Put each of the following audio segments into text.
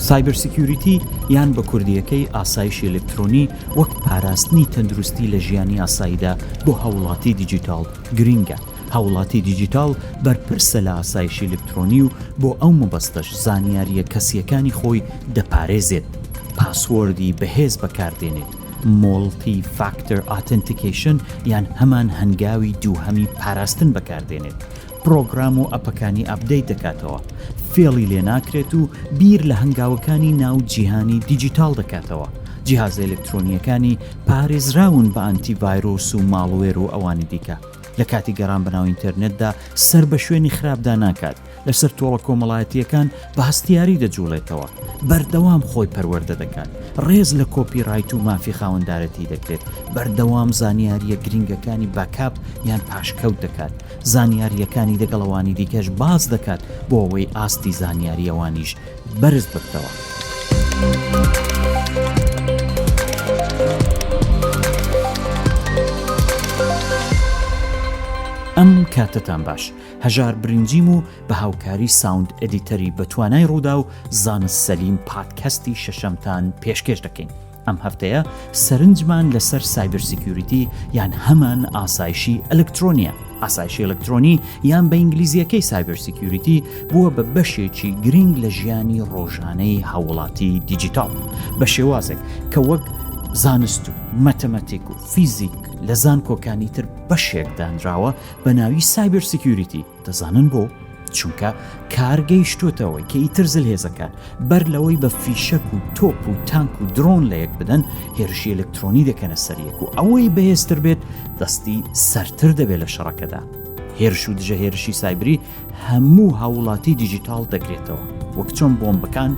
Cyber Security یان بە کوردییەکەی ئاسایشی ئەلکترۆنی وەک پاراستنی تەندروستی لە ژیانی ئاساییدا بۆ هاوڵاتی دیجیتاڵ گرینگە. هاوڵاتی دیجیتاڵ بەرپرسە لە ئاسایشی ئەلکترۆنی و بۆ ئەو مەبەستەش زانیارییە کەسییەکانی خۆی دەپارێزێت، password ی بەهێز بەکاردێنێت، Multi-Factor Authentication یان هەمان هەنگاوی دووهەمی پاراستن بەکاردێنێت، پڕۆگرام و ئەپەکانی update دەکاتەوە، فێڵی لێناکرێت و بیر لە هەنگاوەکانی ناو جیهانی دیجیتاڵ دەکاتەوە، جیهازە ئەلکترۆنییەکانی پارێزراون بە ئانتی ڤایرۆس و malware و ئەوانی دیکە. لە کاتی گەڕان بەناو ئینتەرنێتدا سەر بە شوێنی خراپدا ناکات، لەسەر تۆڕە کۆمەڵایەتییەکان بە هەستیاری دەجوڵێتەوە، بەردەوام خۆی پەروەردە دەکات، ڕێز لە copyright و مافی خاوەندارێتی دەگرێت، بەردەوام زانیارییە گرنگەکانی backup یان پاشکەوت دەکات، زانیارییەکانی دەگەڵ ئەوانی دیکەش باس دەکات بۆ ئەوەی ئاستی زانیاری ئەوانیش بەرز ببتەوە. ئەم کاتەتان باش هەژار برنجیم و بە هاوکاری sound editor ی بەتوانای ڕووداو زانست سەلیم پادکەستی شەشەمتان پێشکێش دەکەین. ئەم هەفتەیە سەرنجمان لەسەر cyber security یان هەمان ئاسایشی ئەلکترۆنیە. ئاسایشی ئەلکترۆنی یان بە ئینگلیزیەکەی cyber security بووە بە بەشێکی گرنگ لە ژیانی ڕۆژانەی هاوڵاتی دیجیتاڵ بە شێوازێک کە وەک زانست و مەتەمەتیک و فیزیک لە زانکۆکانی تر بەشێک دانراوە بە ناوی cyber security. دەزانن بۆ؟ چونکە کار گەیشتۆتە ئەوەی کە ئیتر زلهێزەکان بەر لەوەی بە فیشەک و تۆپ و تانک و درۆن لە یەک بدەن هێرشی ئەلکترۆنی دەکەنە سەر یەک و ئەوەی بەهێزتر بێت دەستی سەرتر دەبێت لە شەڕەکەدا. هێرش و دژە هێرشی سایبری هەموو هاوڵاتی دیجیتاڵ دەگرێتەوە وەک چۆن بۆمبەکان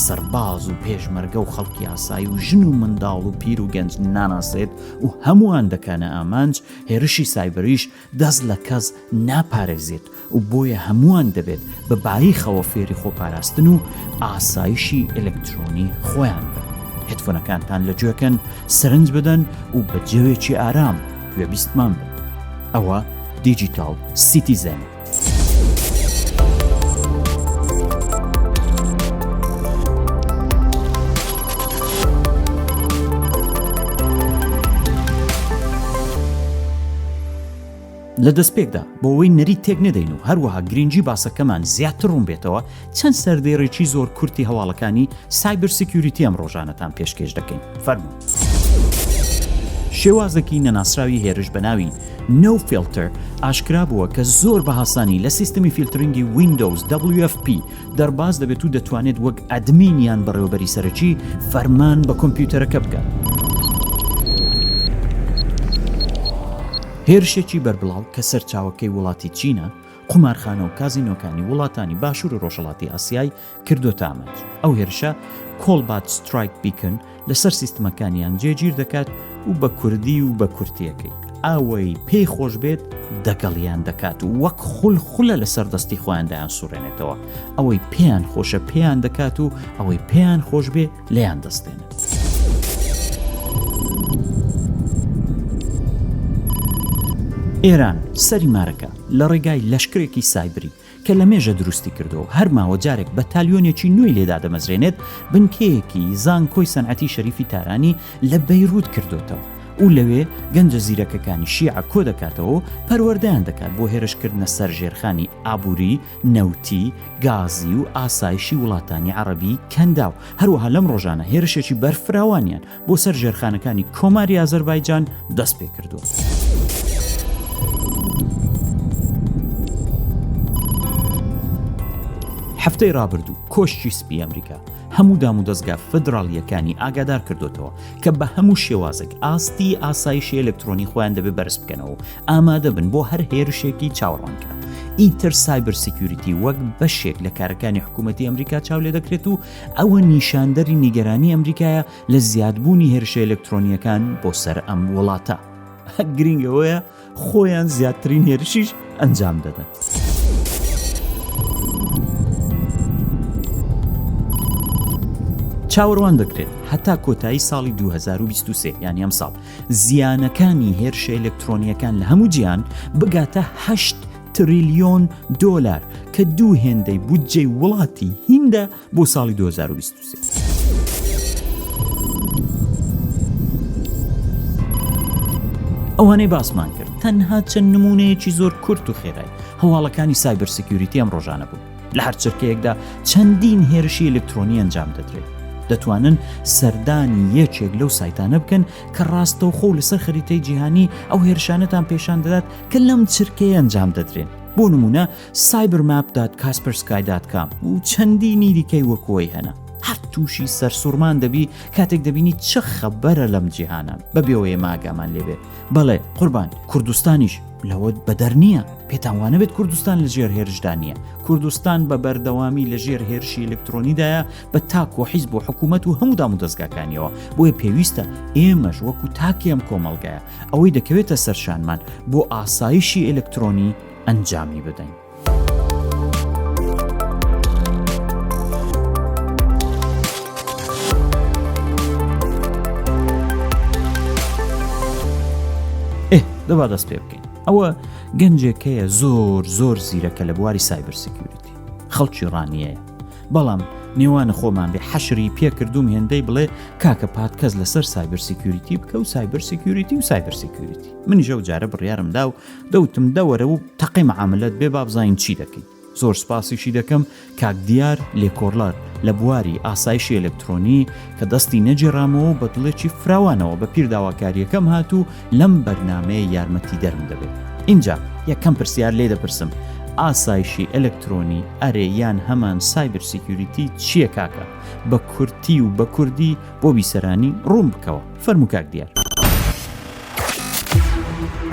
سەرباز و پێشمەرگە و خەڵکی ئاسایی و ژن و منداڵ و پیر و گەنج ناناسێت و هەمووان دەکەنە ئامانج هێرشی سایبریش دەست لە کەس ناپارێزێت و بۆیە هەمووان دەبێت بە باییخەوە فێری خۆپاراستن و ئاسایشی ئەلکترۆنی خۆیان بن. headphone ەکانتان لە گوێکەن، سەرنج بدەن و بە جەوێکی ئارام گوێبیستمان بن. ئەوە Digital Citizen ە. لە دەستپێکدا بۆ ئەوەی نەریت تێک نەدەین و هەروەها گرنگی باسەکەمان زیاتر ڕوون بێتەوە چەند سەردێڕێکی زۆر کورتی هەواڵەکانی cyber security ئەم ڕۆژانەتان پێشکێش دەکەین فەرموون. شێوازێکی نەناسراوی هێرش بە ناوی No Filter ئاشکرا بووە کە زۆر بە هاسانی لە سیستمی filtering ی ویندۆز WFP دەرباز دەبێت و دەتوانێت وەک admin یان بەڕێوەبەری سەرەکی فەرمان بە کۆمپیوتەرەکە بکات. هێرشێکی بەربڵاو کە سەرچاوەکەی وڵاتی چینە، قومارخانە و کازینۆکانی وڵاتانی باشوور و ڕۆژهەڵاتی ئاسیای کردۆتە ئامانج. ئەو هێرشە Cobalt Strike Beacon لەسەر سیستمەکانیان جێگیر دەکات و بە کوردی و بە کورتیەکەی ئەوەی پێی خۆش بێت دەگەڵیان دەکات و وەک خول خولە لەسەر دەستی خۆیان دایان سوڕێنێتەوە ئەوەی پێیان خۆشە پێیان دەکات و ئەوەی پێیان خۆش بێ لێیان دەستێنن. ئێران سەری مارەکە لە ڕێگای لەشکرێکی سایبری کە لە مێژە دروستی کردووە و هەر ماوە جارێک بەتالیۆنێکی نوێی لێ دادەمەزرێنێت، بنکەیەکی زانکۆی سەنعەتی شەریفی تارانی لە بەیروت کردۆتەوە و لەوێ گەنجە زیرەکەکانی شیعە کۆدەکاتەوە و پەروەردەیان دەکات بۆ هێرشکردنە سەر ژێرخانی ئابووری، نەوتی، گازی و ئاسایشی وڵاتانی عەڕەبی کەنداو، هەروەها لەم ڕۆژانە هێرشێکی بەرفراوانیان بۆ سەر ژێرخانەکانی کۆماری ئازەربایجان دەست پێ کردووە. هەفتەی ڕابردوو کۆشکی سپی ئەمریکا هەموو دامودەزگا فیدراڵییەکانی ئاگادار کردوتەوە کە بە هەموو شێوازێک ئاستی ئاسایشی ئەلکترۆنی خۆیان دەبێ بەرز بکەنەوە و ئامادە بن بۆ هەر هێرشێکی چاوەڕوانکراو. ئیتر cyber security وەک بەشێک لە کارەکانی حکوومەتی ئەمریکا چاو لێ دەکرێت و ئەوە نیشاندەری نیگەرانی ئەمریکایە لە زیادبوونی هێرشە ئەلکترۆنیەکان بۆ سەر ئەم وڵاتە. گرنگ ئەوەیە خۆیان زیاترین هێرشیش ئەنجام دەدەن. چاوەڕوان دەکرێت هەتا کۆتایی ساڵی 2023 یان ئەم ساڵ زیانەکانی هێرشە ئەلکترۆنیەکان لە هەموو جیهان بگاتە 8 تریلیۆن دۆلار. کە دوو هێندەی بودجەی وڵاتی هیندە بۆ ساڵی 2023. ئەوانەی باسمان کرد تەنها چەند نمونەیەکی زۆر کورت و خێرای هەواڵەکانی cyber security ئەم ڕۆژانە بوون. لە هەر چرکەیەکدا چەندین هێرشی ئەلکترۆنی ئەنجام دەدرێت. دەتوانن سەردانی یەکێک لەو سایتانە بکەن کە ڕاستەوخۆ و لەسەر خەریتەی جیهانی ئەو هێرشانەتان پێشان دەدات کە لەم چرکەیە ئەنجام دەدرێن. بۆ نمونە cybermap.kaspersky.com و چەندینی دیکەی وەکوی هەنە. هەر تووشی سەرسوڕمان دەبی کاتێک دەبینی چ خەبەرە لەم جیهانە بەبێ ئەوەی ئێمە ئاگامان لێبێ. بەڵێ قوربان کوردستانیش لەوە بەدەر نییە پێتان وانەبێت کوردستان لە ژێر هێرشدا نییە کوردستان بە بەردەوامی لە ژێر هێرشی ئەلکترۆنیدایە بە تاک و حیزب و حکوومەت و هەموو دام و دەستگاکانیەوە بۆیە پێویستە ئێمەش وەکو تاکی ئەم کۆمەڵگایە ئەوەی دەکەوێتە سەرشانمان بۆ ئاسایشی ئەلکترۆنی ئەنجامی بدەین. دەبا دەست پێ بکەین ئەوە گەنجێکەیە زۆر زۆر زیرەکە لە بواری cyber security خەڵکی ڕانیەیە بەڵام نێوانە خۆمان بێ حەشری پێکردوم هێندەی بڵێ کاکە پادکەست لەسەر cyber security بکە و cyber security و cyber security منیش ئەو جارە بڕیارم دا و دەوتم دەوەرە و تەقەی معاملەت بێ با بزانین چی دەکەی. زۆر سپاسیشی دەکەم کاک دیار لێکۆڵەر لە بواری ئاسایشی ئەلکترۆنی کە دەستی نەگێڕامەوە و بە دڵێکی فراوانەوە بە پیر داواکارییەکەم هات و لەم بەرنامەیە یارمەتیدەرم دەبێت. ئینجا یەکەم پرسیار لێ دەپرسم ئاسایشی ئەلکترۆنی ئەرێ یان هەمان cyber security چییە کاکە؟ بە کورتی و بە کوردی بۆ بیسەرانی ڕوون بکەوە. فەرموو کاک دیار.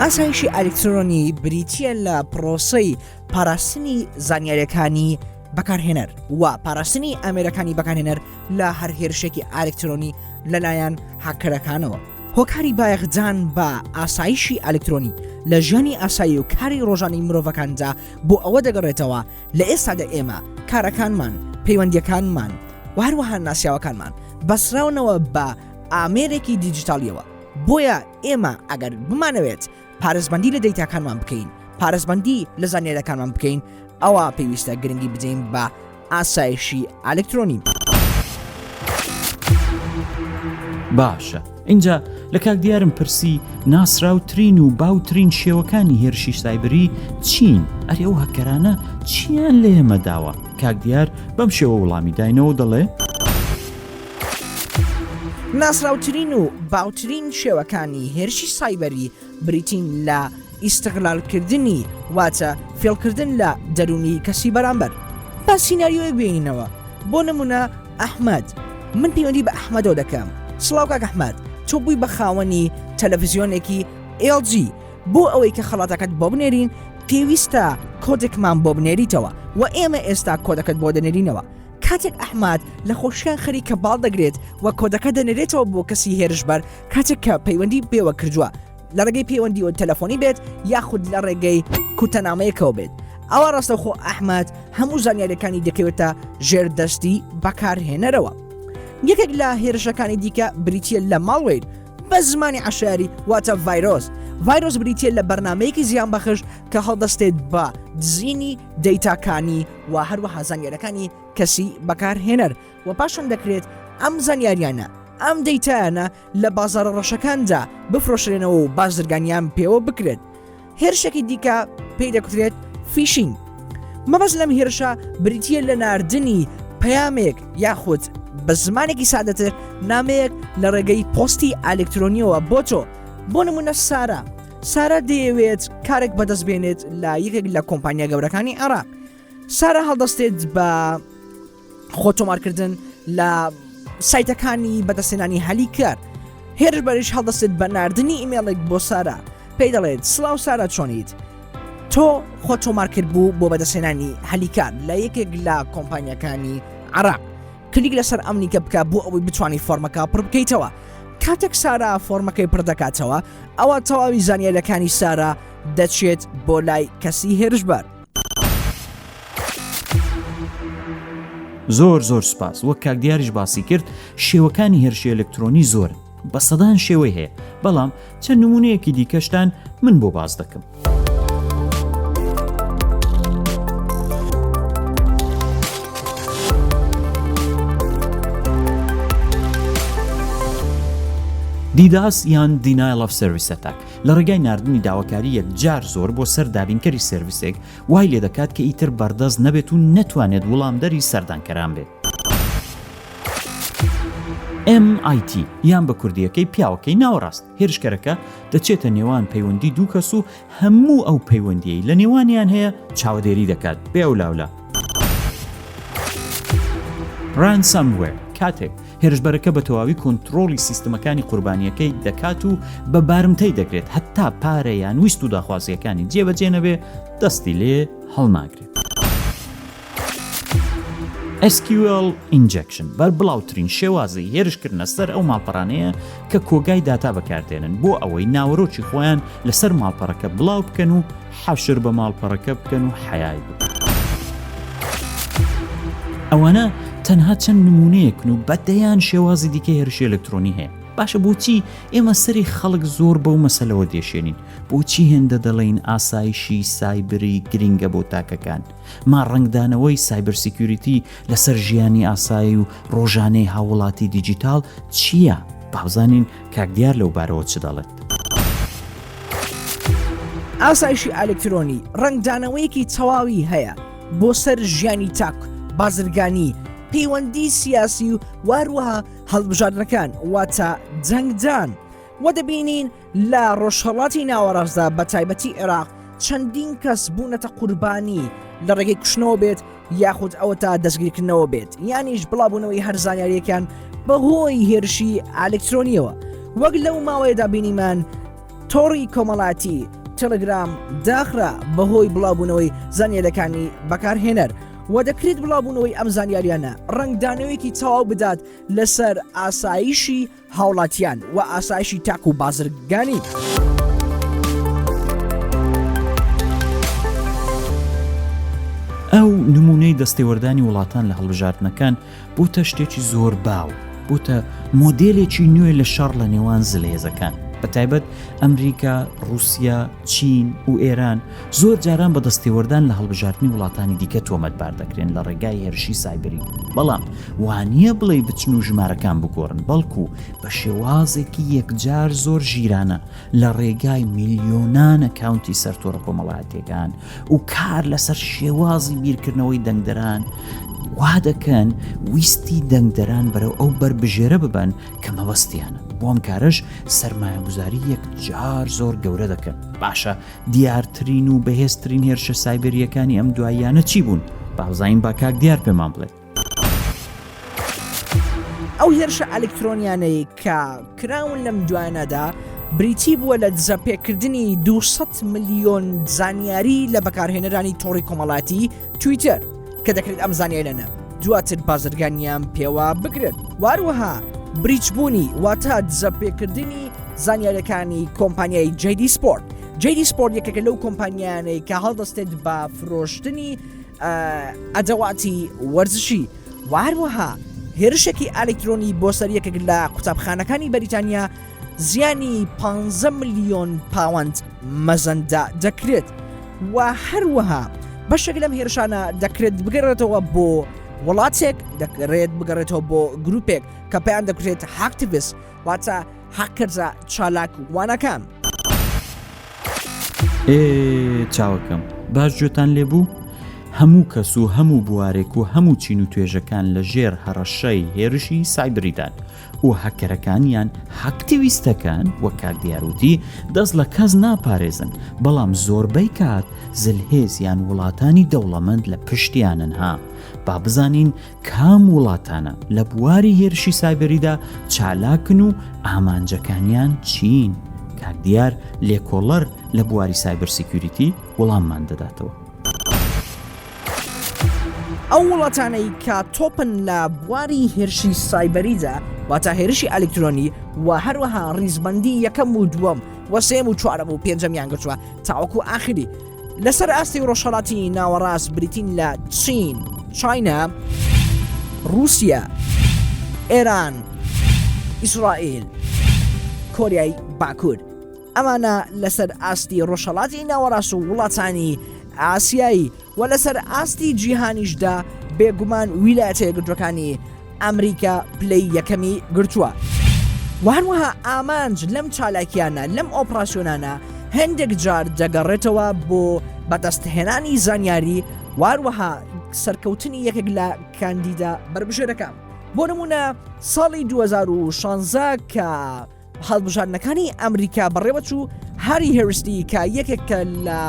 ئاسایشی ئەلیکترۆنی بریتییە لە پرۆسەی پاراستنی زانیاریەکانی بەکارهێنەر و پاراستنی ئامێرەکانی بەکارهێنەر لە هەر هێرشێکی ئەلکترۆنی لەلایەن هاککەرەکانەوە. هۆکاری بایەخدان بە ئاسایشی ئەلکترۆنی لە ژیانی ئاسایی و کاری ڕۆژانەی مرۆڤەکاندا بۆ ئەوە دەگەڕێتەوە لە ئێستادا ئێمە کارەکانمان، پەیوەندیەکانمان و هەروەها ناسیاوەکانمان بەسراونەوە بە ئامێرێکی دیجیتاڵیەوە، بۆیە ئێمە ئەگەر بمانەوێت پارێزبەندی لە دەیتاکانمان بکەین، پارێزبەندی لە زانیاریەکانمان بکەین، ئەوا پێویستە گرنگی بدەین بە ئاسایشی ئەلکترۆنی. باشە ئینجا لە کاک دیارم پرسی ناسراوترین و باوترین شێوەکانی هێرشی سایبری چین؟ ئەرێ ئەو هەکەرانە چیان لە ئێمە داوە؟ کاک دیار بەم شێوە وڵامی داینەوە و دەڵێ. ناسراوترین و باوترین شێوەکانی هێرشی سایبەری بریتین لە ئیستغلالکردنی واتە فێڵکردن لە دەروونی کەسی بەرامبەر. با سیناریۆیەک بێنینەوە، بۆ نموونە ئەحمەد، من پەیوەندی بە ئەحمەدەوە دەکەم، سڵاو کاک ئەحمەد، تۆ بووی بە خاوەنی تەلەفزیۆنێکی ئێڵ جی، بۆ ئەوەی کە خەڵاتەکەت بۆ بنێرین پێویستە کۆدێکمان بۆ بنێریتەوە و ئێمە ئێستا کۆدەکەت بۆ دەنێرینەوە. کاتێک ئەحمەد لە خۆشیان خەریکە باڵ دەگرێت و کۆدەکە دەنێرێتەوە بۆ کەسی هێرشبەر کاتێک کە پەیوەندی پێوە کردووە لە ڕێگەی پەیوەندی و تەلەفۆنی بێت یاخود لە ڕێگەی کورتەنامەیەکەوە بێت ئەوا ڕاستەوخۆ ئەحمەد هەموو زانیاریەکانی دەکەوێتە ژێر دەستی بەکارهێنەرەوە. یەکێک لە هێرشەکانی دیکە بریتیە لە malware بە زمانی عەشایەری واتە ڤایرۆس. ڤایرۆس بریتیە لە بەرنامەیەکی زیانبەخش کە هەڵدەستێت بە دزینی دەیتاکانی و هەروەها زانیاریەکانی کەسی بەکارهێنەر و پاشان دەکرێت ئەم زانیاریانە ئەم دەیتایانە لە بازاڕە ڕەشەکاندا بفرۆشرێنەوە و بازرگانیان پێوە بکرێت. هێرشێکی دیکە پێی دەکوترێت phishing. مەبەست لەم هێرشە بریتییە لە ناردنی پەیامێک یاخود بە زمانێکی سادەتر نامەیەک لە ڕێگەی پۆستی ئەلکترۆنیەوە بۆ تۆ. بۆ نمونە سارا سارا دەیەوێت کارێک بەدەست بێنێت لە یەکێک لە کۆمپانیا گەورەکانی عێراق. سارا هەڵدەستێت بە خۆ تۆمارکردن لە سایتەکانی بەدەستێنانی هەلی کار هێرشبەریش هەڵدەستێت بە ناردنی ئیمێڵێک بۆ سارا پێی دەڵێت سڵاو سارا چۆنیت تۆ خۆ تۆمار کرد بوو بۆ بەدەستێنانی هەلی کار لە یەکێک لە کۆمپانیەکانی عراق کلیک لەسەر ئەم لینکە بکە بۆ ئەوەی بتوانانی فۆرمەکە پڕ بکەیتەوە کاتێک سارا فۆرمەکەی پڕ دەکاتەوە ئەوە تەواوی زانیاریەکانی سارا دەچێت بۆ لای کەسی هێرشبەر. زۆر زۆر سوپاس وەک کاک دیاریش باسی کرد شێوەکانی هێرشی ئەلکترۆنی زۆرن بە سەدان شێوەی هەیە بەڵام چەند نمونەیەکی دیکەشتان من بۆ باس دەکەم. DDoS یان Denial of Service Attack لە ڕێگای ناردنی داواکاری یەکجار زۆر بۆ سەر دابینکەری سێرڤیسێک وای لێدەکات کە ئیتر بەردەست نەبێت و نەتوانێت وڵامدەری سەردانکەران بێت. MIT یان بە کوردییەکەی پیاوەکەی ناوەڕاست، هێرشکەرەکە دەچێتە نێوان پەیوەندی دوو کەس و هەموو ئەو پەیوەندییەی لە نێوانیان هەیە چاوەدێری دەکات بێ ئەولاولا. Ransomware، کاتێک هێرشبەرەکە بە تەواوی کۆنترۆڵی سیستمەکانی قوربانییەکەی دەکات و بە بارمتەی دەگرێت هەتا پارە یان ویست و داخوازییەکانی جێبەجێ نەبێ دەستی لێ هەڵناگرێت. SQL Injection بەربڵاوترین شێوازی هێرشکردنە سەر ئەو ماڵپەڕانەیە کە کۆگای داتا بەکاردێنن بۆ ئەوەی ناوەرۆکی خۆیان لەسەر ماڵپەڕەکە بڵاو بکەن و حەشر بە ماڵپەڕەکە بکەن و حەیای بکەن. ئەوانە تەنها چەند نمونەیەکن و بە دەیان شێوازی دیکە هێرشی ئەلکترۆنی هەیە. باشە بۆچی ئێمە سەری خەڵک زۆر بەو مەسەلەوە دێشێنین؟ بۆچی هێندە دەڵێین ئاسایشی سایبری گرینگە بۆ تاکەکان؟ ما ڕەنگدانەوەی cyber security لەسەر ژیانی ئاسایی و ڕۆژانەی هاووڵاتی دیجیتاڵ چییە؟ با بزانین کاک دیار لەو بارەوە چ دەڵێت. ئاسایشی ئەلکترۆنی ڕەنگدانەوەیەکی تەواوی هەیە بۆ سەر ژیانی تاک، بازرگانی، پەیوەندی سیاسی و هەروەها هەڵبژاردنەکان واتە دەنگدان. وە دەبینین لە ڕۆژهەڵاتی ناوەڕاستدا بە تایبەتی عێراق چەندین کەس بوونەتە قوربانی لە ڕێگەی کوشتنەوە بێت یاخود ئەوەتا دەستگیرکردنەوە بێت یانیش بڵاوبوونەوەی هەر زانیاریەکان بەهۆی هێرشی ئەلکترۆنیەوە وەک لەو ماوەیەدا بینیمان تۆڕی کۆمەڵاتی تەلەگرام داخرا بەهۆی بڵاوبوونەوەی زانیاریەکانی بەکارهێنەر و دەکرێت بڵاوبوونەوەی ئەم زانیاریانە ڕەنگدانەوەیەکی تەواو بدات لەسەر ئاسایشی هاوڵاتیان و ئاسایشی تاک و بازرگانی. ئەو نموونەی دەستێوەردانی وڵاتان لە هەڵبژاردنەکان بۆتە شتێکی زۆر باو، بۆتە مۆدێلێکی نوێ لە شەڕ لە نێوان زلهێزەکان، بە تایبەت ئەمریکا، ڕووسیا، چین و ئێران زۆر جاران بە دەستێوەردان لە هەڵبژاردنی وڵاتانی دیکە تۆمەتبار دەکرێن لە ڕێگای هێرشی سایبری، بەڵام وانییە بڵێی بچن و ژمارەکان بگۆڕن، بەڵکو بە شێوازێکی یەکجار زۆر ژیرانە لە ڕێگای ملیۆنان ئەکاونتی سەر تۆڕە کۆمەڵایەتییەکان و کار لەسەر شێوازی بیرکردنەوەی دەنگدەران وا دەکەن ویستی دەنگدەران بەرەو ئەو بەربژێرە ببەن کە مەبەستیانە، بۆ ئەم کارەش سەرمایەگوزاری یەکجار زۆر گەورە دەکەن. باشە دیارترین و بەهێزترین هێرشە سایبرییەکانی ئەم دواییانە چی بوون؟ با بزانین با کاک دیار پێمان بڵێت. ئەو هێرشە ئەلکترۆنیانەی کە کراون لەم دوایانەدا بریتی بووە لە دزەپێکردنی 200 ملیۆن زانیاری لە بەکارهێنەرانی تۆڕی کۆمەڵاتی تویتەر کە دەکرێت ئەم زانیارانە دواتر بازرگانیان پێوە بکرێت واروەها breach بوونی واتە دزەپێکردنی زانیاریەکانی کۆمپانیای JD Sport JD Sport یەکێکە لەو کۆمپانیانەی کە هەڵدەستێت بە فرۆشتنی ئەدەواتی وەرزشی و هەروەها هێرشێکی ئەلکترۆنی بۆ سەر یەکێک لە قوتابخانەکانی بەریتانیا زیانی 15 ملیۆن پاوەند مەزەندە دەکرێت و هەروەها بەشێک لەم هێرشانە دەکرێت بگەڕێتەوە بۆ وڵاتێک دەکرێت بگەڕێتەوە بۆ گروپێک کە پێیان دەکرێت hacktivist واتە هاککەرزە چالاکوانەکان. ئێ چاوەکەم باش گوێتان لێ بوو؟ هەموو کەس و هەموو بوارێک و هەموو چین و توێژەکان لە ژێر هەڕەشەی هێرشی سایبریدان و هەکەرەکان یان هاکتیویستەکان وەک کاک دیار وتی دەست لە کەس ناپارێزن بەڵام زۆربەی کات زلهێز یان وڵاتانی دەوڵەمەند لە پشتیانن ها با بزانین کام وڵاتانە لە بواری هێرشی سایبریدا چالاکن و ئامانجەکانیان چین؟ کاک دیار لێکۆڵەر لە بواری cyber security وڵاممان دەداتەوە. ئەو وڵاتانەی کە تۆپن لە بواری هێرشی سایبەریدا واتە هێرشی ئەلکترۆنی و هەروەها ڕیزبەندی یەکەم و دووەم و سێم و چوارەم و پێنجەمیان گرتووە تاوەکو ئاخری لەسەر ئاستی ڕۆژهەڵاتی ناوەڕاست بریتین لە چین، China، ڕووسیا، ئێران، ئیسرائیل، کۆریای باکوور. ئەمانە لەسەر ئاستی ڕۆژهەڵاتی ناوەڕاست و وڵاتانی ئاسیایی و لەسەر ئاستی جیهانیشدا بێگومان ویلایەتە یەکگرتووەکانی ئەمریکا پلەی یەکەمی گرتووە. و هەروەها ئامانج لەم چالاکیانە لەم ئۆپراسیۆنانە هەندێک جار دەگەڕێتەوە بۆ بەدەستهێنانی زانیاری واروەها سەرکەوتنی یەکێک لە کاندیدە بەربژێرەکان. بۆ نمونە ساڵی 2016 کە هەڵبژاردنەکانی ئەمریکا بەڕێوەچوو، هاری هێرستی کە یەکێکە لە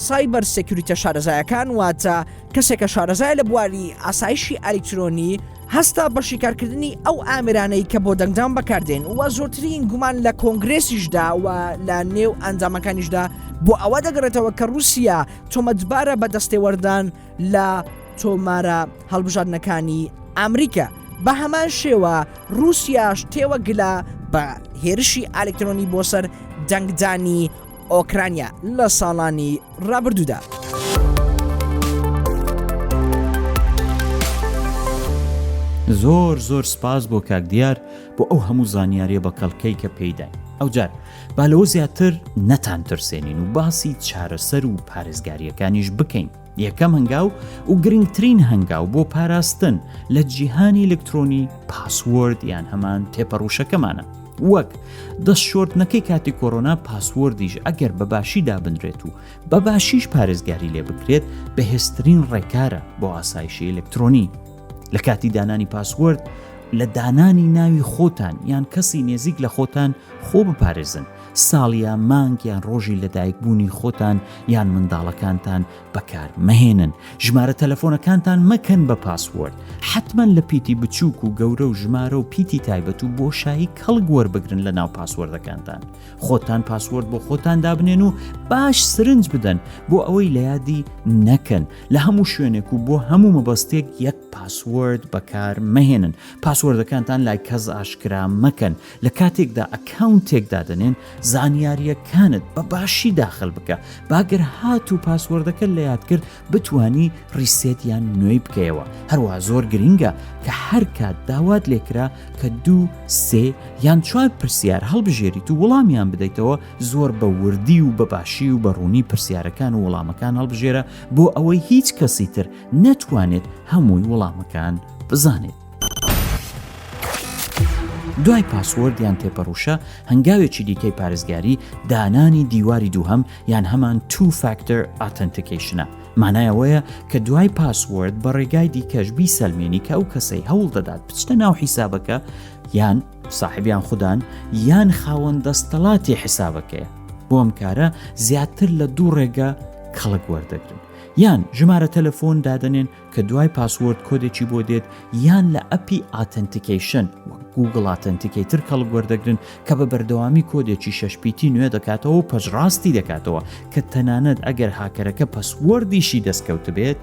cyber security ە شارەزایەکان واتە کەسێکە شارەزایە لە بواری ئاسایشی ئەلیکترۆنی هەستا بە شیکارکردنی ئەو ئامێرانەی کە بۆ دەنگدان بەکاردێن و زۆرترین گومان لە کۆنگرێسیشدا و لە نێو ئەندامەکانیشدا بۆ ئەوە دەگەڕێتەوە کە رووسیا تۆمەتبارە بە دەستێوەردان لە تۆمارە هەڵبژاردنەکانی ئەمریکا. بە هەمان شێوە رووسیاش تێوەگلا بە هێرشی ئەلکترۆنی بۆ سەر دەنگدانی ئۆکرانیا لە ساڵانی رابردوودا. زۆر زۆر سپاس بۆ کاک دیار بۆ ئەو هەموو زانیاریە بە کەڵکەی کە پێیداین ئەوجار با لەوە زیاتر نەتان ترسێنین و باسی چارەسەر و پارێزگاریەکانیش بکەین یەکەم هەنگاو و گرنگترین هەنگاو بۆ پاراستن لە جیهانی ئەلکترۆنی password یان هەمان تێپەڕوشەکەمانە وەک دەست شۆردنەکەی کاتی کۆرۆنا password یش ئەگەر بە باشی دابنرێت و بە باشیش پارێزگاری لێ بکرێت بەهێزترین ڕێکارە بۆ ئاسایشی ئەلکترۆنی لە کاتی دانانی password لە دانانی ناوی خۆتان یان کەسی نێزیک لە خۆتان خۆ بپارێزن ساڵ یا مانگ یان ڕۆژی لەدایکبوونی خۆتان یان منداڵەکانتان بەکار مەهێنن، ژمارە تەلەفۆنەکانتان مەکەن بە password، حەتمەن لە پیتی بچووک و گەورە و ژمارە و پیتی تایبەت و بۆشایی کەڵک وەربگرن لە ناو password ەکانتان. خۆتان password بۆ خۆتان دابنێن و باش سرنج بدەن بۆ ئەوەی لە یادی نەکەن. لە هەموو شوێنێک و بۆ هەموو مەبەستێک یەک password بەکار مەهێنن. password ەکانتان لای کەس ئاشکرا مەکەن. لە کاتێکدا account ێک دادەنێن زانیارییەکانت بە باشی داخل بکە با گەر هاتوو password ەکە لە یاد کرد بتانی reset یان نوێی بکەیەوە هەروە زۆر گرینگە کە هەر کات داوات لێکرا کە دوو سێ یان چوار پرسیار هەڵبژێریت و وەڵامیان بدەیتەوە زۆر بە وردی و بە باشی و بە ڕوونی پرسیارەکان و وەڵامەکان هەڵبژێرە بۆ ئەوەی هیچ کەسی تر نەتوانێت هەمووی وەڵامەکان بزانێت. دوای password یان تێپەڕوشە هەنگاوێکی دیکەی پارێزگاری دانانی دیواری دووهەم یان هەمان Two Factor Authentication ە مانای ئەوەیە کە دوای password بە ڕێگای دیکەش بیسەلمێنی کە ئەو کەسەی هەوڵ دەدات بچتە ناو حیسابەکە یان ساحبیان خودان یان خاوەن دەستەڵاتی حیسابەکەیە بۆ ئەم کارە زیاتر لە دوو ڕێگە کەڵک وەردەگرن یان ژمارە تەلەفۆن دادەنێن کە دوای password کۆدێکی بۆ دێت یان لە app ی authentication وەک Google Authenticator کەڵک وەردەگرن کە بە بەردەوامی کۆدێکی شەش پیتی نوێ دەکاتەوە و پەشڕاستی دەکاتەوە کە تەنانەت ئەگەر هاکەرەکە password یشی دەستکەوتبێت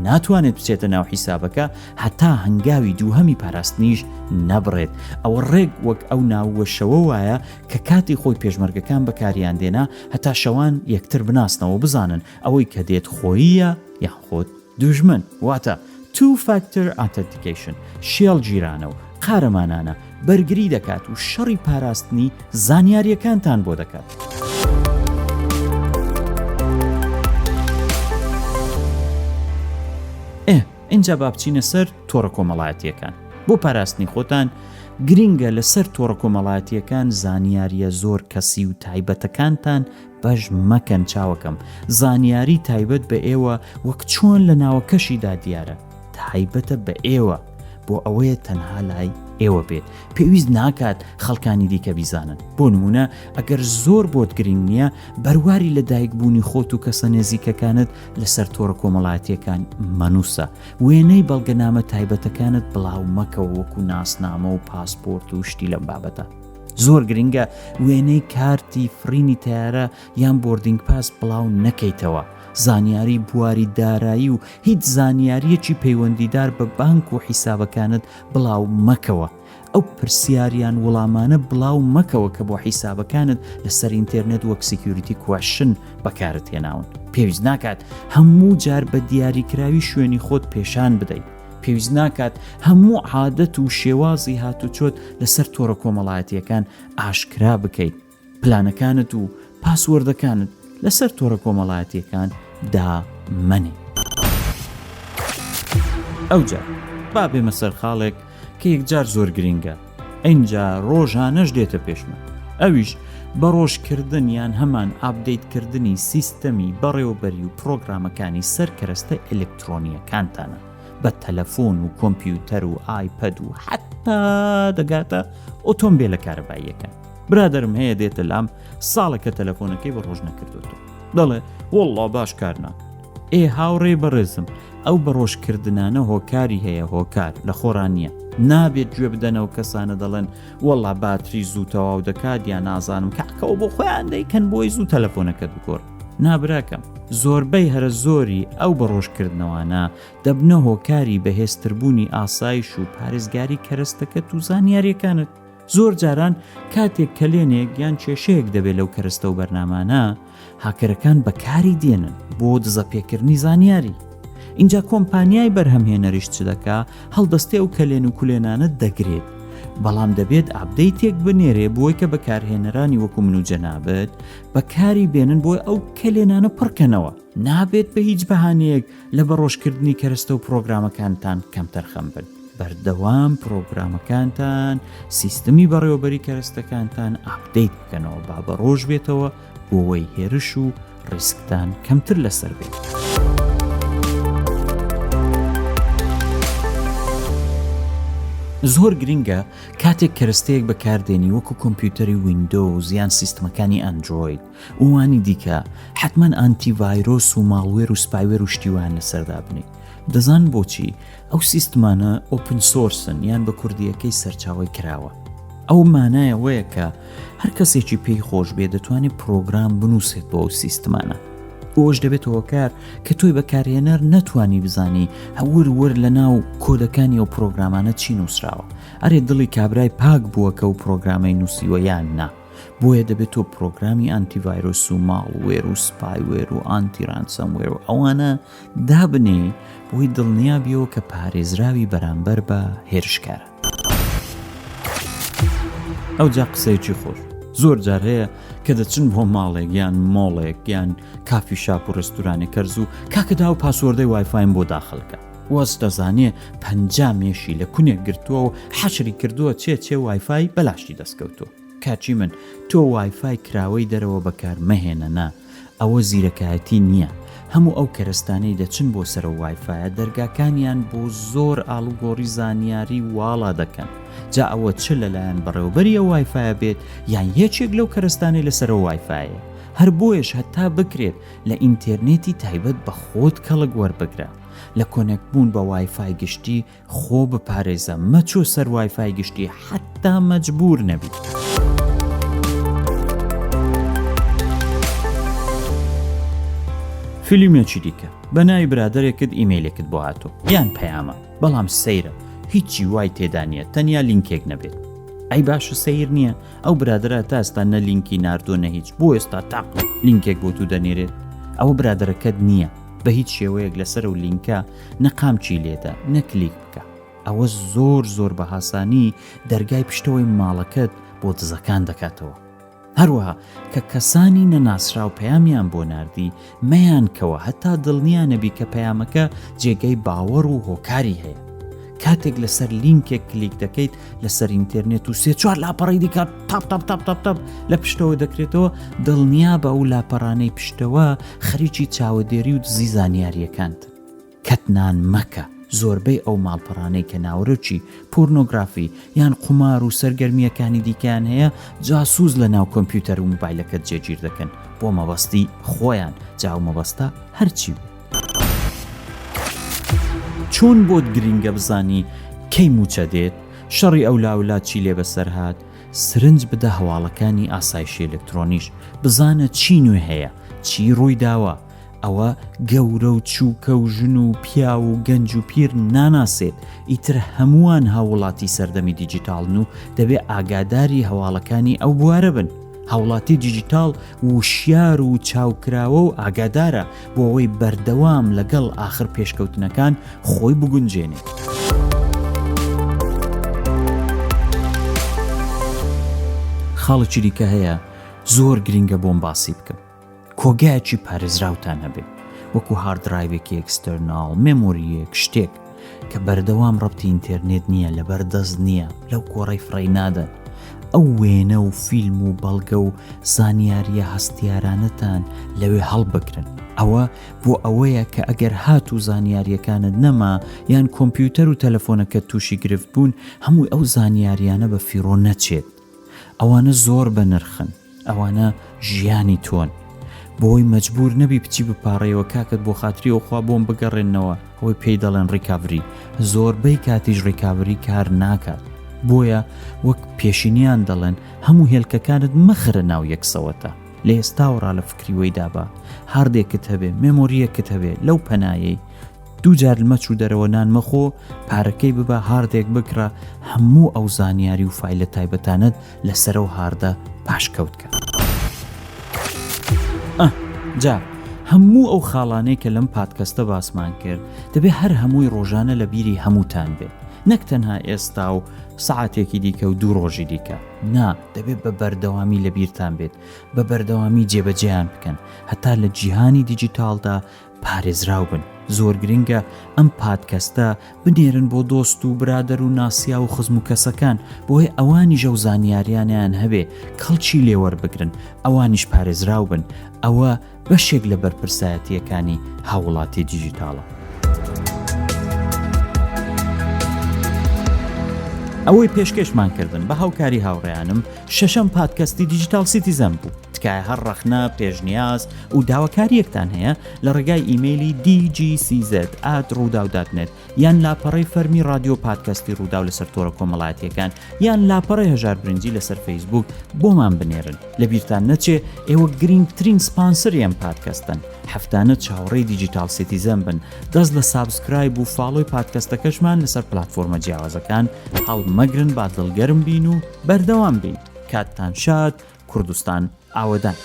ناتوانێت بچێتە ناو حیسابەکە هەتا هەنگاوی دووهەمی پاراستنیش نەبڕێت ئەوە ڕێک وەک ئەو ناوە شەوە وایە کە کاتی خۆی پێشمەرگەکان بەکاریان دێنا هەتا شەوان یەکتر بناسنەوە بزانن ئەوەی کە دێت خۆییە یان خۆت دوژمن، واتە Two Factor Authentication، شێڵگیرانە و قارەمانانە بەرگری دەکات و شەڕی پاراستنی زانیارییەکانتان بۆ دەکات. ئێ ئینجا با بچینە سەر تۆڕە کۆمەڵایەتییەکان. بۆ پاراستنی خۆتان گرینگە لەسەر تۆڕە کۆمەڵایەتییەکان زانیارییە زۆر کەسی و تایبەتەکانتان بەش مەکەن چاوەکەم زانیاری تایبەت بە ئێوە وەک چۆن لە ناوەکەشیدا دیارە تایبەتە بە ئێوە بۆ ئەوەیە تەنها لای ئێوە بێت پێویست ناکات خەڵکانی دیکە بیزانن بۆ نمونە ئەگەر زۆر بۆت گرنگ نییە بەرواری لە دایک بوونی خۆت و کەسە نێزیکەکانت لەسەر تۆڕە کۆمەڵایەتیەکان مەنووسە وێنەی بەڵگەنامە تایبەتەکانت بڵاو مەکەوە وەکو ناسنامە و پاسپۆرت و شتی لەم بابەتە زۆر گرنگە وێنەی کارتی فڕینی تەیارە یان boarding pass بڵاو نەکەیتەوە، زانیاری بواری دارایی و هیچ زانیارییەکی پەیوەندیدار بە بانک و حیسابەکانت بڵاو مەکەوە، ئەو پرسیار یان وڵامانە بڵاو مەکەوە کە بۆ حیسابەکانت لەسەر ئینتێرنێت وەک security question بەکارت هێناون، پێویست ناکات هەموو جار بە دیاریکراوی شوێنی خۆت پێشان بدەیت. پێویست ناکات هەموو عادەت و شێوازی هاتوچۆت لەسەر تۆڕە کۆمەڵایەتییەکان ئاشکرا بکەیت، پلانەکانت و password ەکانت لەسەر تۆڕە کۆمەڵایەتییەکان دا مەنێ. ئەوجا با بێمە سەر خاڵێک کە یەکجار زۆر گرینگە. ئینجا ڕۆژانەش دێتە پێشمان ئەویش بەڕۆژکردن یان هەمان update کردنی سیستەمی بەڕێوەبەری و پڕۆگرامەکانی سەر کەرەستە ئەلکترۆنییەکانتانە بە تەلەفۆن و کۆمپیوتەر و ئایپەد و حەتا دەگاتە ئۆتۆمبێلە کارەباییەکان. برادەرم هەیە دێتە لام ساڵێکە تەلەفۆنەکەی بە ڕۆژ نەکردوێتەوە دەڵێ وەڵڵا باش کار ناکات. ئێ هاوڕێی بەڕێزم ئەو بەڕۆژکردنانە هۆکاری هەیە هۆکار لە خۆڕا نییە نابێت گوێ بدەنەوە کەسانە دەڵێن وەڵا باتری زوو تەواو دەکات یا نازانم کاکەەوە بۆ خۆیان دەیکەن بۆی زوو تەلەفۆنەکەت بگۆڕ نابراکەم زۆربەی هەرە زۆری ئەو بەڕۆژکردنەوانە دەبنە هۆکاری بەهێزتربوونی ئاسایش و پارێزگاری کەرەستەکەت و زانیاریەکانت. زۆر جاران کاتێک کەلێنێک یان کێشەیەک دەبێت لەو کەرەستە و بەرنامانە، هاکەرەکان بەکاری دێنن بۆ دزەپێکردنی زانیاری. ئینجا کۆمپانیای بەرهەمهێنەریش چ دەکا، هەڵدەستێ ئەو کەلێن و کولێنانە دەگرێت، بەڵام دەبێت update ێک بنێرێ بۆی کە بەکارهێنەرانی وەکو من و جەنابت بەکاری بێنن بۆی ئەو کەلێنانە پڕکەنەوە. نابێت بە هیچ بەهانەیەک لە بەڕۆژکردنی کەرەستە و پڕۆگرامەکانتان کەمتەرخەم بن. بەردەوام پڕۆگرامەکانتان، سیستمی بەڕێوەبەری کەرەستەکانتان update بکەنەوە با بەڕۆژ بێتەوە بۆوەی هێرش و ڕیسکتان کەمتر لەسەر بێت. زۆر گرنگە کاتێک کەرەستەیەک بەکاردێنی وەکو کۆمپیوتەری ویندۆز یان سیستمەکانی ئەندرۆید وانی دیکە حەتمەن ئانتی ڤایرۆس و malware و spyware و شتی وایان لەسەر دابنێی دەزان بۆچی ئەو سیستمانە open source ن یان بە کوردیەکەی سەرچاوەی کراوە ئەو مانای ئەوەیە کە هەر کەسێکی پێی خۆش بێ دەتوانێت پرۆگرام بنووسێت بۆ ئەو سیستمانە ئەوەش دەبێت هۆکار کە تۆی بەکارهێنەر نەتوانی بزانی هەور ور لە ناو کۆدەکانی ئەو پرۆگرامانە چی نووسراوە ئەرێ دڵی کابرای پاک بووە کە ئەو پرۆگرامەی نووسیوە یان نا بۆیە دەبێت تۆ پرۆگرامی ئانتی ڤایرۆس و malware و spyware و anti ransomware و ئەوانە دابنێی بۆی دڵنیا بیەوە کە پارێزراوی بەرامبەر بە هێرشکارە. ئەوجا قسەیەکی خۆش زۆر جار هەیە کە دەچن بۆ ماڵێک یان مۆڵێک یان coffee shop و ڕێستورانێک کەرز و کاکە دا و password ەی وایفایم بۆ داخلکە وەز دەزانێ 50 مێشی لە کونێک گرتووە و حەشری کردووە چێ چێ وایفای بەلاشی دەستکەوتووە کاکی من تۆ وایفای کراوەی دەرەوە بەکار مەهێنە نا ئەوە زیرەکایەتی نییە هەموو ئەو کەرەستانەی دەچن بۆ سەرەو وایفایە دەرگاکانیان بۆ زۆر ئاڵوگۆڕی زانیاری واڵا دەکەن جا ئەوە چ لەلایەن بەڕێوەبەری ئەو وایفایە بێت یان یەکێک لەو کەرەستانەی لەسەرەو وایفایە هەر بۆیەش هەتا بکرێت لە ئینتێرنێتی تایبەت بە خۆت کەڵک وەربگرە لە connect بوون بە وایفای گشتی خۆ بپارێزە مەچۆ سەر وایفای گشتی حەتتا مەجبور نەبی. فیلمێکی دیکە بە ناوی برادەرێکت ئیمەیلێکت بۆ هاتوو یان پەیامە بەڵام سەیرە هیچی وای تێدا نییە تەنیا لینکێک نەبێت ئەی باشە سەیر نییە ئەو برادرە تا ئێستا نە لینکی ناردووە نە هیچ بۆ ئێستا تاق لینکێک بۆ تو دەنێرێت ئەوە برادەرەکەت نییە بە هیچ شێوەیەک لەسەر و لینکە نە قامچی لێدە نە کلیک بکە ئەوە زۆر زۆر بە هاسانی دەرگای پشتەوەی ماڵەکەت بۆ دزەکان دەکاتەوە هەروەها کە کەسانی نەناسراو پەیامیان بۆ ناردی مەیانکەوە هەتا دڵنیا نەبی کە پەیامەکە جێگەی باوەڕ و هۆکاری هەیە کاتێک لەسەر لینکێک کلیک دەکەیت لەسەر ئینتەرنێت و سێ چوار لاپەڕی دیکە تاپ تاپ تاپ تاپ تاپ لە پشتەوە دەکرێتەوە دڵنیا بە ئەو لاپەڕانەی پشتەوە خەریکی چاوەدێری و دزی زانیاریەکانتن. کەتنان مەکە، زۆربەی ئەو ماڵپەڕانەی کە ناوەرۆکی پۆرنۆگرافی یان قومار و سەرگەرمییەکانی دیکەیان هەیە جاسوس لە ناو کۆمپیوتەر و موبایلەکەت جێگیر دەکەن بۆ مەبەستی خۆیان جا ئەو مەبەستە هەرچی بێت. چۆن بۆت گرینگە بزانی کەی مووچە دێت؟ شەڕی ئەولاولا چی لێ بەسەر هات؟ سرنج بدە هەواڵەکانی ئاسایشی ئەلکترۆنیش، بزانە چی نوێ هەیە، چی ڕووی داوە، ئەوە گەورە و چووکە و ژن و پیاو و گەنج و پیر ناناسێت، ئیتر هەمووان هاووڵاتی سەردەمی دیجیتاڵن و دەبێ ئاگاداری هەواڵەکانی ئەو بوارە بن. هاوڵاتی دیجیتاڵ وشیار و چاوکراوە و ئاگادارە بۆ ئەوەی بەردەوام لەگەڵ ئاخر پێشکەوتنەکان خۆی بگونجێنێت. خاڵێکی دیکە هەیە زۆر گرینگە بۆم باسی بکەم. کۆگایەکی پارێزراوتان هەبێت وەکو hard drive ێکی external، memory یەک، شتێک. کە بەردەوام ڕەبتی ئینتێرنێت نییە، لەبەر دەست نییە، لەو کۆڕەی فڕێی نادەن. ئەو وێنە و فیلم و بەڵگە و زانیارییە هەستیارانەتان لەوێ هەڵبگرن. ئەوە بۆ ئەوەیە کە ئەگەر هاتوو زانیارییەکانت نەما یان کۆمپیوتەر و تەلەفۆنەکەت تووشی گرفت بوون، هەمووی ئەو زانیارییانە بە فیڕۆ نەچێت. ئەوانە زۆر بەنرخن. ئەوانە ژیانی تۆن. بۆی مەجبور نەبی بچی بپاڕێیەوە کاکەت بۆ خاتری ئەوخوا بۆم بگەڕێنەوە ئەوەی پێی دەڵێن recovery زۆربەی کاتیش recovery کار ناکات بۆیە وەک پێشینیان دەڵێن هەموو هێلکەکانت مەخەرە ناو یەک سەوەتە لە ئێستاوە ڕا لە فکری وەی دابە هاردێکت هەبێ مێمۆریەکت هەبێ لەو پەنایەی دووجار مەچوو دەرەوە نان مەخۆ پارەکەی ببە هاردێک بکڕە هەموو ئەو زانیاری و فایلە تایبەتانەت لەسەر ئەو هاردە پاشکەوت کە. ئە جا هەموو ئەو خاڵانەی کە لەم پادکەستە باسمان کرد دەبێ هەر هەمووی ڕۆژانە لە بیری هەمووتان بێ نەک تەنها ئێستا و سەعاتێکی دیکە و دوو ڕۆژی دیکە نا دەبێت بە بەردەوامی لە بیرتان بێت بە بەردەوامی جێبەجێیان بکەن هەتا لە جیهانی دیجیتاڵدا پارێزراو بن زۆر گرنگە ئەم پادکەستە بنێرن بۆ دۆست و برادەر و ناسیاو و خزم و کەسەکان بۆیە ئەوانیش ئەو زانیاریانیان هەبێ کەڵکی لێوەربگرن ئەوانیش پارێزراو بن ئەوە بەشێک لە بەرپرسایەتیەکانی هاووڵاتی دیجیتاڵە. ئەوەی پێشکێشمان کردن بە هاوکاری هاوڕێیانم شەشەم پادکەستی Digital Citizen بوو. تکایە هەر ڕەخنە، پێشنیاز و داواکارییەکتان هەیە لە ڕێگای ئیمەیلی dgcz@rudao.net یان لاپەڕەی فەرمی ڕادیۆ پادکەستی ڕووداو لەسەر تۆڕە کۆمەڵایەتییەکان یان لاپەڕەی هەژار برنجی لەسەر فەیسبووک بۆمان بنێرن. لەبیرتان نەچێ ئێوە گرینگترین سپانسەری ئەم پادکەستەن. هەفتانە چاوەڕێی Digital Citizen بن. دەست لە subscribe و follow ی پادکەستەکەشمان لەسەر پلاتفۆرمە جیاوازەکان هەڵمەگرن با دڵگەرم بین و بەردەوام بین. کاتتان شاد، کوردستان ئاوەدان.